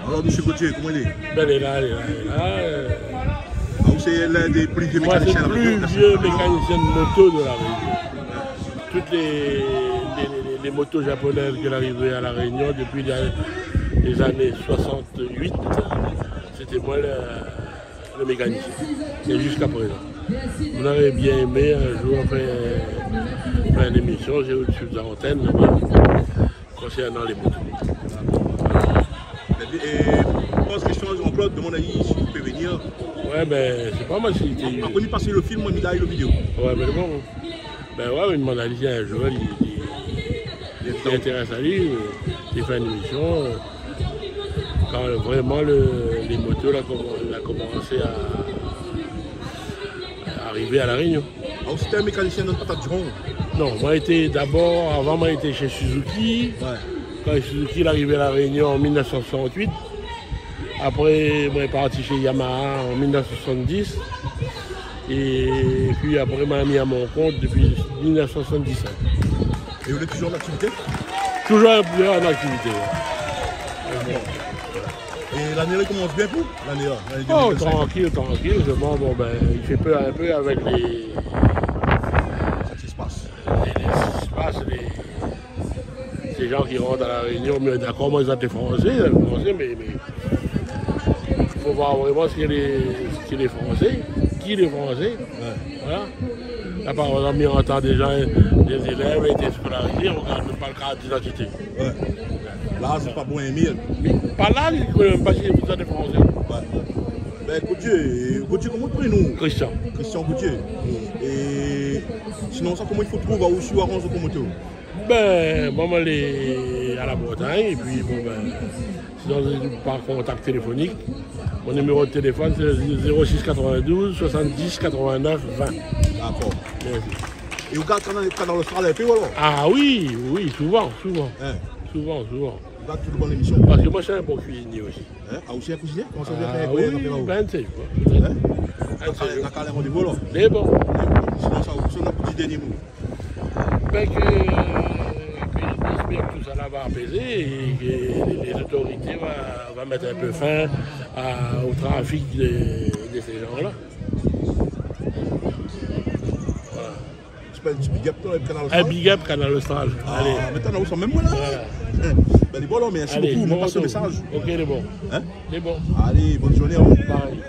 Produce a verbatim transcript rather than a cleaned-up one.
Alors, monsieur Gauthier, comment il est ? Ben, il est là, il est là, il est là, euh. Ah, vous, c'est l'un des plus vieux mécaniciens de la région. Moi, c'est le plus vieux mécanicien de moto de la région. Toutes les, les, les, les motos japonaises qui arrivaient à La Réunion depuis les, les années soixante-huit, c'était moi le, le mécanicien. Et jusqu'à présent. Vous auriez bien aimé un jour faire, faire une émission, j'ai reçu des antennes là-bas. Concernant les motos. Et, et, pose question à Jean-Claude, demande à lui si il peut venir. Ouais, ben, je sais pas, moi, si il était... Après, il passe le film, il a le vidéo. Ouais, mais bon. Ben ouais, il demande à lui un jour, il, il, il s'intéresse à lui, euh, il fait une émission, euh, quand vraiment le, les motos, là, comm-, la commencé à, à arriver à La Réunion. Ah, ou sété in mékanisien dann patat ziron ? Non, moin lété dabor, avan moin lété shé Suzuki. Ouais. Kan Suzuki la arivé La Rénion an mil nèf san swasantuit. Apré, moin la parti shé Yamaha an mil nèf san swasanndis. É pi apré, moin la mi a mon kont dopi mil nèf san swasanndisèt. É ou lé toujour an aktivité ? Toujour an aktivité, ouais. Dakor. É lané la i komans bien pou ou, lané la, lané deux mille vingt-cinq ? Oh, trankil, trankil, solman, bon, ben, i fé pèr in pé avèk lé, sak i pas, lé, lé, sak i pas, lé, sé jan ki rant a La Rénion, mé dakor, moin, zot lé fransé, fransé, mé, mé fo voir vréman sak lé, sak lé fransé, ki lé fransé. Ouais. Voilà. La, par égzanp, mi antann déza dé zélèv lété skolarizé, i rogard mèm pa lo kart d'idantité. Ouais. Laz lé pa bon, Émil. Mé pa laz, i koné mèm pa si zot lé fransé. Ouais. Ben, Gauthier, Gauthier, koman out prénon ? Christian. Christian Gauthier. Mm. É sinonsa, koman i fo trouv aou si ou aranz out moto ? Ben, moin, moin lé a La Bretagne, épi, bon, ben, sinon, par kontak téléfonik, mon niméro de téléfone, sé zéro sis katrovin-douz, swasanndis, katrovin-nèf, vin. Dakor. Mèrsi. É ou gard Kanal, Kanal Austral in pé, ou alor ? Ah oui, oui, souvan, souvan. Hein ? Souvan, souvan. Ou gard tout bann émision ? Parske moin, sé in bon kuizinié osi. Hein ? Ah, ou sé in kuizinié ? Koman sa, ou fé in koué, oui, in apéro ? Ben, sé, ouais. Hein ? Dakor, dakor, randévou, alor. Mé bon. Sinonsa, ou, sinonsa, in ti dèrnié mo. Ben, ke, ke mi éspèr ke tousala va apézé é ke lé, lé otorité va, va mèt in pé fin a, o trafik de, de sé jan-la. Voilà. Ou fé in ti big up, toi, Kanal Austral ? In big up, Kanal Austral. Ah, alé. Mintnan, ou lé mèm la. Voilà. Hein. Ben, lé bon, alor, mèrsi bokou. Alé, moin la pas lo mésaz. Ok, lé bon. Hein ? Lé bon. Alé, bone zourné, alor. Parèy.